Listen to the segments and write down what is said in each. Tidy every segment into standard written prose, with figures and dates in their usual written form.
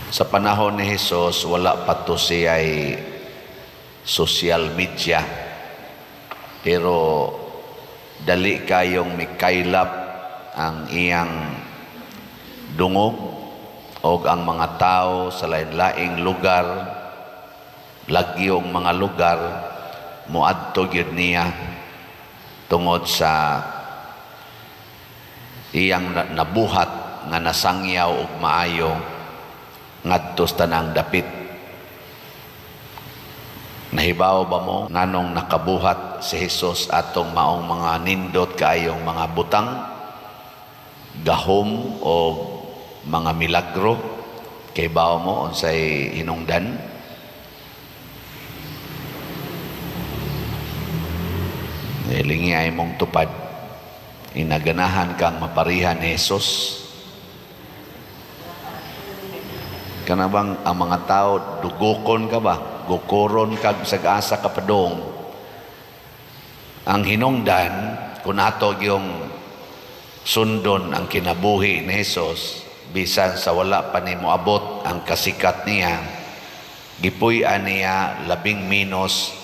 Sa panahon ni Jesus, wala pa to siya'y social media. Pero dali kayong mikaylap ang iyang dungog o ang mga tao sa lain-laing lugar, lagyong mga lugar, muadto gyud niya tungod sa iyang nabuhat nga nasangyaw og maayo ngadto sa tanang dapit. Nahibaw ba mo nganong nakabuhat si Jesus atong maong mga nindot kaayong mga butang, gahom o mga milagro? Kay bawo mo unsay hinungdan? Hilingi ay mong tupad. Inaganahan kang maparihan ni Jesus. Kana bang ang mga tao dugukon ka ba? Gukuron kag bisag asa ka padung. Ang hinungdan kung ato yung sundon ang kinabuhi ni Jesus, bisan sa wala pa nimo abot ang kasikat niya, gipuy-an niya labing minos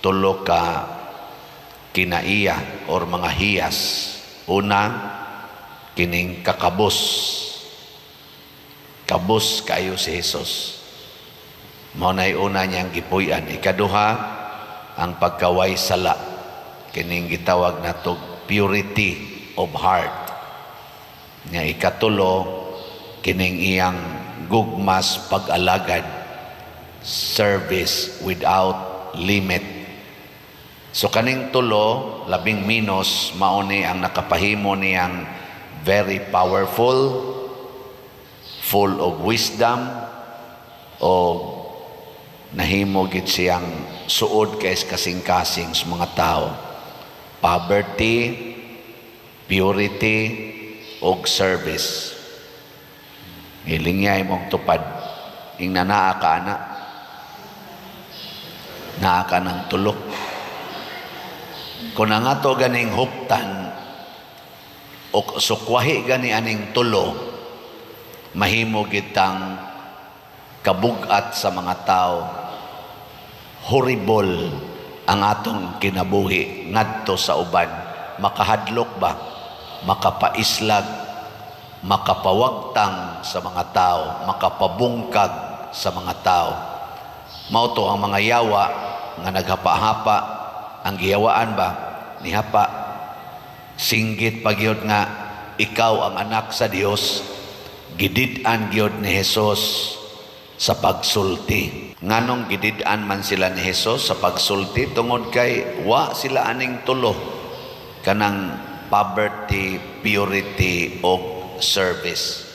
tulo ka kinaiya or mga hiyas. Una, kining kakabos. Kabos kayo si Jesus. Mao na'y una niyang gipuy-an. Ikaduha, ang pagkaway sala. Kining gitawag nato purity of heart. Nga ikatulo, kining iyang gugmas pag-alagad, service without limit. So kaning tulo, labing minos, mao ni ang nakapahimo niyang very powerful, full of wisdom, o nahimo gid siyang suod kay kasing-kasing sa mga tao. Poverty, purity, og service. Hilingya imong tupad. Ingna naa ka ana. Naa ka ng tulok. Kung ang ato ganing huptan o sukwahi gani aning tulo, mahimo gitang kabugat sa mga tao. Horrible ang atong kinabuhi ngadto sa uban. Makahadlok ba? Makapaislag, makapawagtang sa mga tao, makapabungkag sa mga tao. Mao to ang mga yawa nga naghapa-hapa, ang giyawaan ba nihapa, singgit pa gyud nga ikaw ang anak sa Dios. Gidid-an gyud ni Jesus sa pagsulti. Nganong gidid-an man sila ni Jesus sa pagsulti? Tungod kay wa sila aning tulo, kanang poverty, purity o service.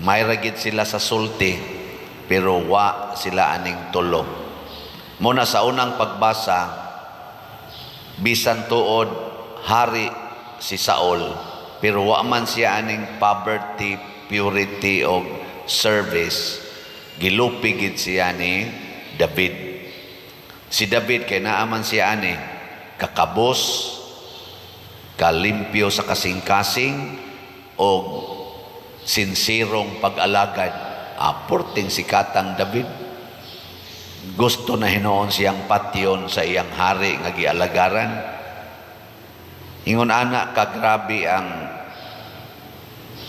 May ra gid sila sa sulti, pero wa sila aning tulo. Muna sa unang pagbasa, bisan tuod hari si Saul, pero wa man siya aning poverty, purity o service, gilupi gid siya ni David. Si David kay naa man siya ani kakabos, kalimpyo sa kasing-kasing o sinsirong pag-alagad. Aporting sikatang David. Gusto na hinuon siyang patyon sa iyang hari nga gialagaran. Ingon ana kagrabe ang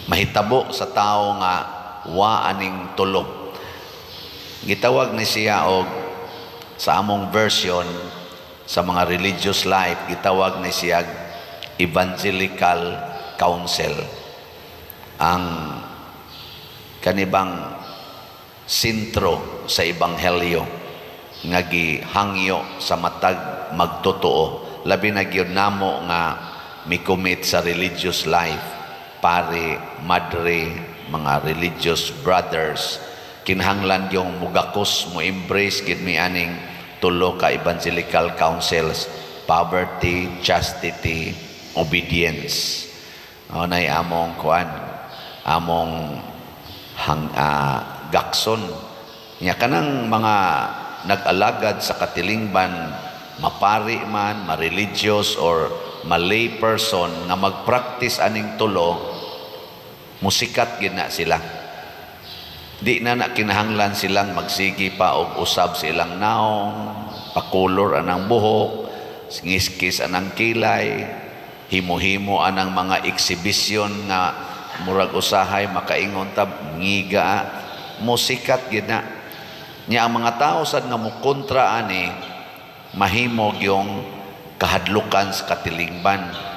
mahitabo sa tao nga wa aning tulo. Gitawag ni siya og sa among version sa mga religious life, gitawag ni siya evangelical council. Ang kanibang sentro sa ebanghelyo nga gihangyo sa matag magtotoo, labi na gyud namo nga mi-commit sa religious life, pare, madre, mga religious brothers, kinahanglan yung mugakos, mo embrace gid mi aning tulo ka evangelical councils: poverty, chastity, obedience. O nay among kuan, among hang, gakson nya kanang mga nag-alagad sa katilingban, mapari man, ma-religious or ma-lay person nga mag-practice aning tulo, musikat gid na sila. Di na na kinahanglan silang magsigi pa og usab sa ilang naong, pakulor anang buhok, ngiskis anang kilay, himo-himo anang mga exhibition nga murag usahay makaingon ta ngiga, musikat gid na. Nya ang mga tao sad nga mokontra ani, mahimog yung kahadlukan sa katilingban.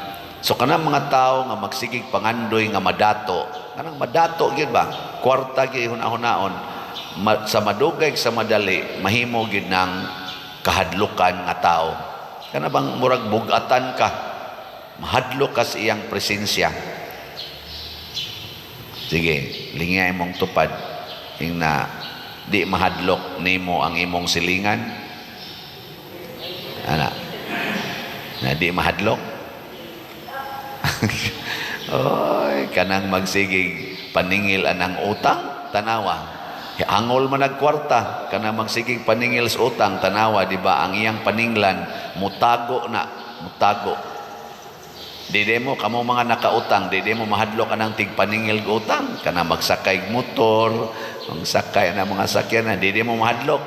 So kanang mga tao nga magsigig pangandoy nga madato, kanang madato gyud ba, kwarta gyud hunahunahon, sa madugay sa madali mahimo gyud ng kahadlukan nga tao. Kana bang murag bugatan ka, mahadlok ka sa iyang presensya. Sige, lingay imong tupad ing na di mahadlok nimo ang imong silingan. Ana. Na di mahadlok. Oy, kanang magsigig paningil anang utang, tanawa. Angol man nagkwarta, kanang magsigig paningil sa utang, tanawa, di ba? Ang iyang paninglan, mutago na, mutago. Di mo kamo mga nakautang, di mo mahadlok anang tigpaningil og utang, kanang magsakay og motor, magsakay na mga sakyanan, di mo mahadlok.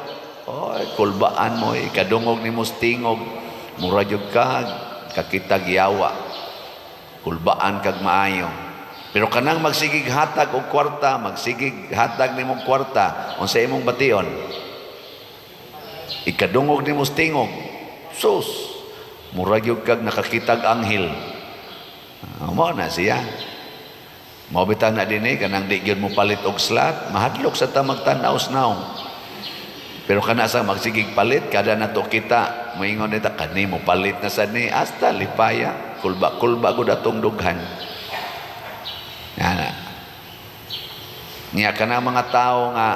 Oy, kulbaan mo, ikadungog nimo sa tingog, mura jud ka kakitag yawa. Kulbaan kag maayo. Pero kanang magsigig hatag og kwarta, magsigig hatag nimong kwarta, unsa imong bation? Ikadungog nimo sa tingog. Sus, mura gyud kag nakakitag anghel. Mao na siya. Mao bitaw na dinhi kanang di gyud mo palit og slot, mahadlok sa ta magtan-aw sa naong. Pero kana sa magsigig palit, kada nato kita, moingon nita kani mo palit na sad ni, hasta lipaya, kulba-kulba gud atong dughan. Yana. Niya kana mga tao nga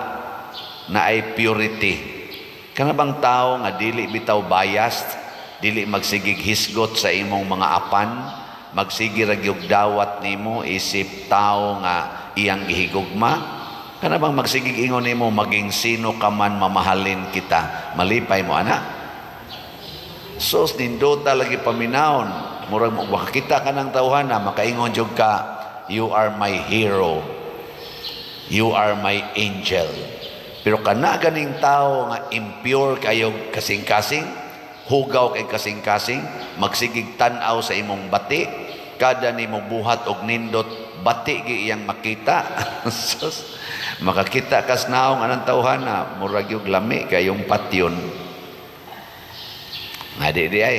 naay purity. Kana bang tao nga dili bitaw biased, dili magsigig hisgot sa imong mga apan, magsige ra gyud dawat nimo isip tao nga iyang gihigugma. Kana bang magsigig ingon nimo, "Maging sino ka man, mamahalin kita," malipay mo ana. Sus, nindota lagi paminawon, murag mo makakita ka ng tawhana, makaingon jud ka, "You are my hero, you are my angel." Pero kana ganing tao nga impure kayo kasing-kasing, hugaw kay kasing-kasing, magsigig tan-aw sa imong bati, kada nimo buhat og nindot, bati gi iyang makita. Sus, makakita kas naong anang tawhana, murag yung lami kayong patyon. Nga di di ay,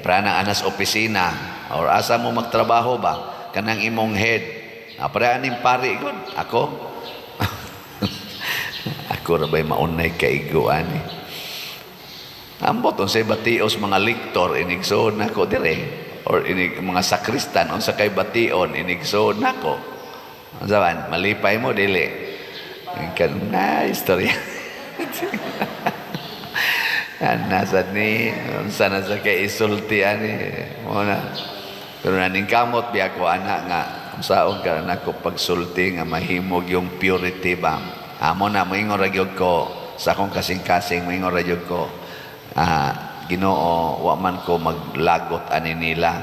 prana anas opisina or asa mo magtrabaho ba, kanang imong head. Ah, pre aning pari gud, ako. Ako ra ba'y maunay kaigo ani. Ambot unsay batios mga lektor inigsoon nako dire or inig mga sakristan, unsa kay bation inigsoon nako. Unsa man, malipay mo dili? Kan na istorya. Ana sad ni unsa na sa kay isulti ani mo na. Pero naningkamot biya ko ana nga unsaon ka nako pagsulti nga mahimog yung purity ba. Amo na moingon ra gyud ko sa akong kasing-kasing, moingon ra gyud ko, "Ginoo, wa man ko maglagot ani nila,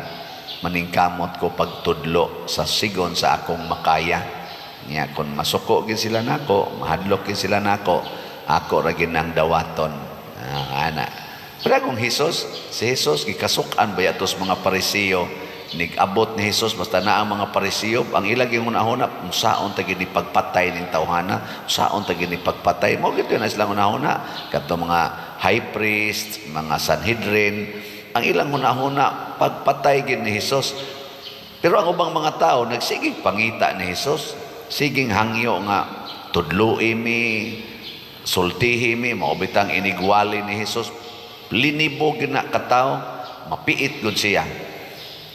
maningkamot ko pagtudlo sa sigon sa akong makaya. Nya kon masuko gid sila nako, mahadlok gid sila nako, ako ra gid nang dawaton." Ana. Pero kung Jesus, si Jesus gikasuk-an ba atos mga Parisiyo, nigabot ni Jesus basta na ang mga Parisiyo, ang ilang yung hunahuna, unsaon ta gini pagpatay ning tawhana, unsaon ta gini pagpatay. Mao gid na silang hunahuna kadto mga high priest, mga Sanhedrin, ang ilang hunahuna pagpatay gid ni Jesus. Pero ang ubang mga tao nagsigig pangita ni Jesus, siging hangyo nga tudloi mi, sultihi mi, mao bitang inigwali ni Jesus, linibog na katawo, mapiit gud siya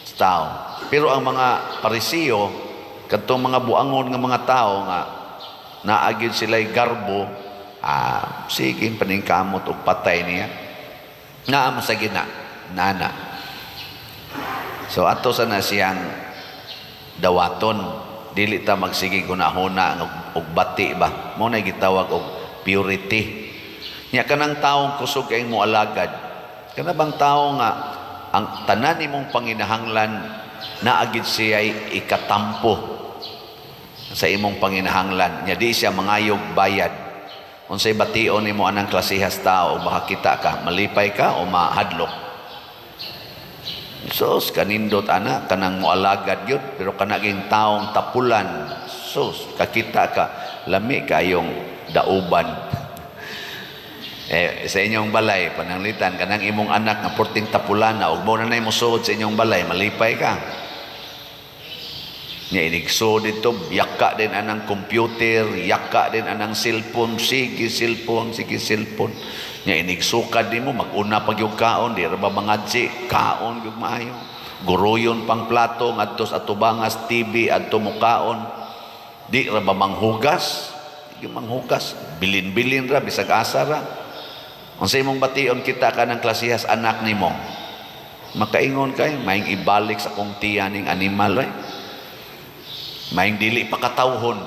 sa tao. Pero ang mga Parisiyo, kadtong mga buangon nga mga tao nga naagid sila'y garbo, sige paningkamot og patay niya. Naa masagina, nana. So ato sa na siyang dawaton, dili ta magsige hunahuna og bati ba. Mao na gitawag og purity. Nya kanang taong kusog kay mo alagad. Kana bang tao nga ang tanan nimong panginahanglan naagid siya'y ikatampo. Sa imong panginahanglan nya, di siya mangayog bayad. Unsay bation nimo anang klasehas tao? Baka kita ka, malipay ka o mahadlok? Sus, kanindot ana, kanang moalagad gyud, pero kana ging taong tapulan, sus, kakita ka, lami kayong dauban. Eh, sa inyong balay, pananglitan, kanang imong anak nga porting tapulan na, ug mo na mo suod sa inyong balay, malipay ka. Nya inigsuod dito, yaka din anang computer, yaka din anang cellphone, sige cellphone, sige cellphone. Nya inigsukad nimo, mag-una pag yung kaon, di ra ba mangadji, kaon yung maayo. Guruyon pang plato, ngadto sa atubangas, TV, adto mo kaon. Di ra ba manghugas? Di manghugas. Bilin-bilin ra, bisag asa ra. Unsa imong bation kita ka ng klasihas anak nimo? Makaingon kay, maing ibalik sa kong tiya ning animal ay. Maing dili pa katawhon.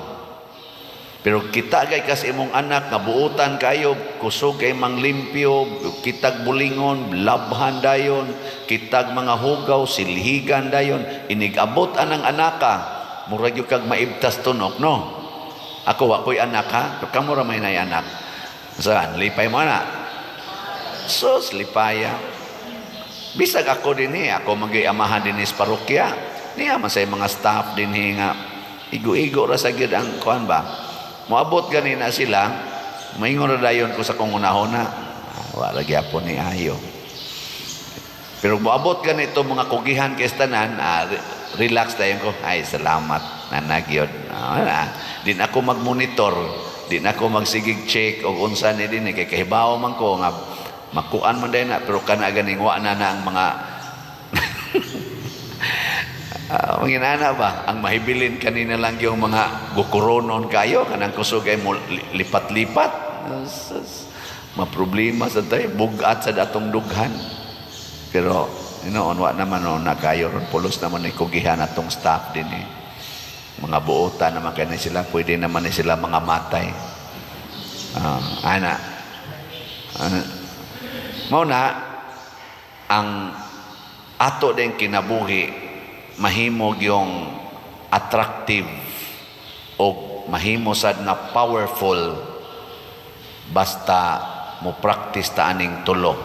Pero kita gay kas imong anak nga buutan kayo, kusog kay manglimpyo, kitag bulingon, labhan dayon, kitag mga hugaw, silhigan dayon, inig-abot anang anaka, murag gyud kag maibtas tunok, no? Ako wa ko'y anak ha, pero kamo ra may nay anak. Saan? Lipay mo na. Sus, lipaya. Bisag ako din eh, ako magay amahan din sa parokya. Niya man sa mga staff din eh, nga igo-igo ra sa gyud ang kuan ba. Moabot gani na sila, maingon ra dayon ko sa kong unahona. Ah, wala gyapon ni ayo. Pero moabot ganito mga kugihan kay tanan, relax dayon ko. Ay, salamat nanagyod. Ah, din ako magmonitor, din ako magsigig check og unsa ni din eh, kay kahibaw man ko nga makuan man dayon na, pero kana ganing wa na na ang mga mga ba ang mahibilin kanina lang yung mga gukuronon kayo kanang kusog ay mo lipat-lipat. Sus, maproblema sa tayo bugat sa datong dughan, pero noon wa naman no na kayo ron, pulos naman ni kugihan atong staff din eh. Mga buotan naman kaya sila, pwede naman ni sila mga matay. Ana, mao na ang ato din kinabuhi mahimog yung attractive o mahimo sad nga powerful basta mo practice ta aning tulo.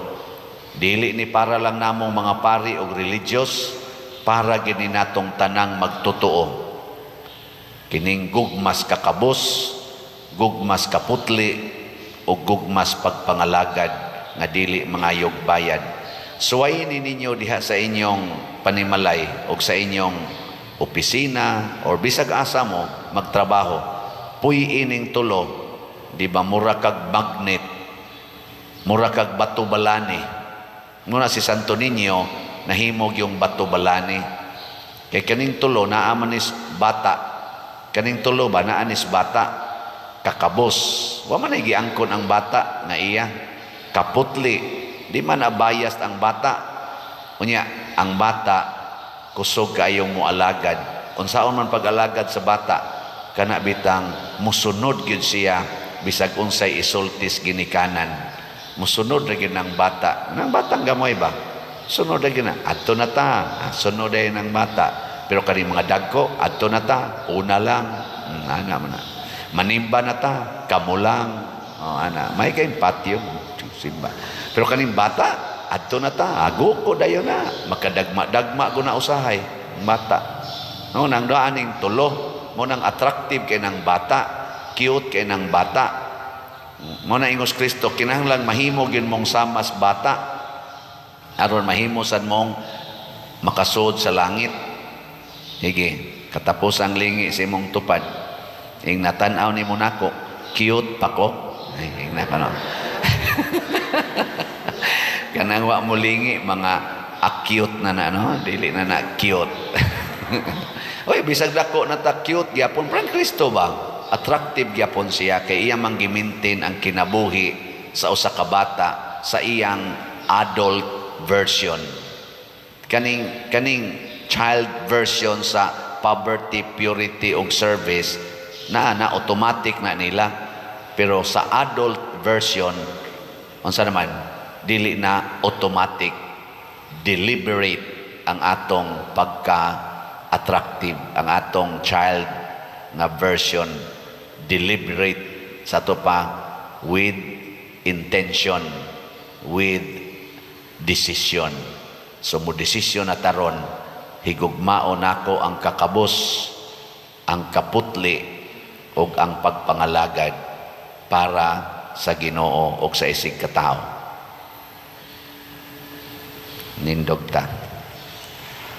Dili ni para lang namong mga pari og religious, para gini natong tanang magtotoo. Kining gugmas kakabos, gugmas kaputli o gugmas pagpangalagad nga dili mangayog bayad. Suwayin ni ninyo diha sa inyong panimalay o sa inyong opisina or bisag asa mo magtrabaho. Puy ining tulo, di ba mura kag magnet, mura kag bato balani. Muna si Santo Niño nahimog yung bato balani. Kay kaning tulo naa man is bata. Kaning tulo ba naa nis bata, kakabos. Wa man ay giangkon ang bata nga iya. Kaputli, di man abayas ang bata. Unya, ang bata kusog kayong moalagad. Unsaon man pag-alagad sa bata, kana bitang musunod gyud siya bisag unsay isultis ginikanan. Musunod ra gyud ng bata. Nang batang gamoy ba? Sunod ra gyud na. Adto na ta. Ah, sunod ay ng bata. Pero kani mga dagko, adto na ta. Una lang. Ana man na. Manimba na ta. Kamo lang. Oh, ana. May kayong patio. Simba. Pero kaning bata, adto na ta. Ago ko dayon na. Makadagma-dagma ko na usahay. Bata. No, nang daaning tulo. Mo nang attractive kay ng bata. Cute kay ng bata. Mo na ingos Kristo, kinahanglan mahimo gyud mong samas bata aron mahimo sad mong makasud sa langit. Sige, katapos ang lingi sa imong tupad. Ing natan-aw nimo nako, cute pa ko. Ay, ing nako no. Kanang wa mo lingi, mga acute na na no, dili na na cute. Oy, bisag dako na ta, cute gyapon. Parang Kristo ba? Attractive gyapon siya kay iya mang gimintin ang kinabuhi sa usa ka bata sa iyang adult version. Kaning child version sa poverty, purity ug service na na automatic na nila. Pero sa adult version, unsa naman, dili na automatic, deliberate ang atong pagka attractive, ang atong child nga version, deliberate sa to pa, with intention, with decision. So mo desisyon na ta ron, higugmaon nako ang kakabos, ang kaputli ug ang pagpangalagad para sa Ginoo ug sa isig katawo. Nindog ta.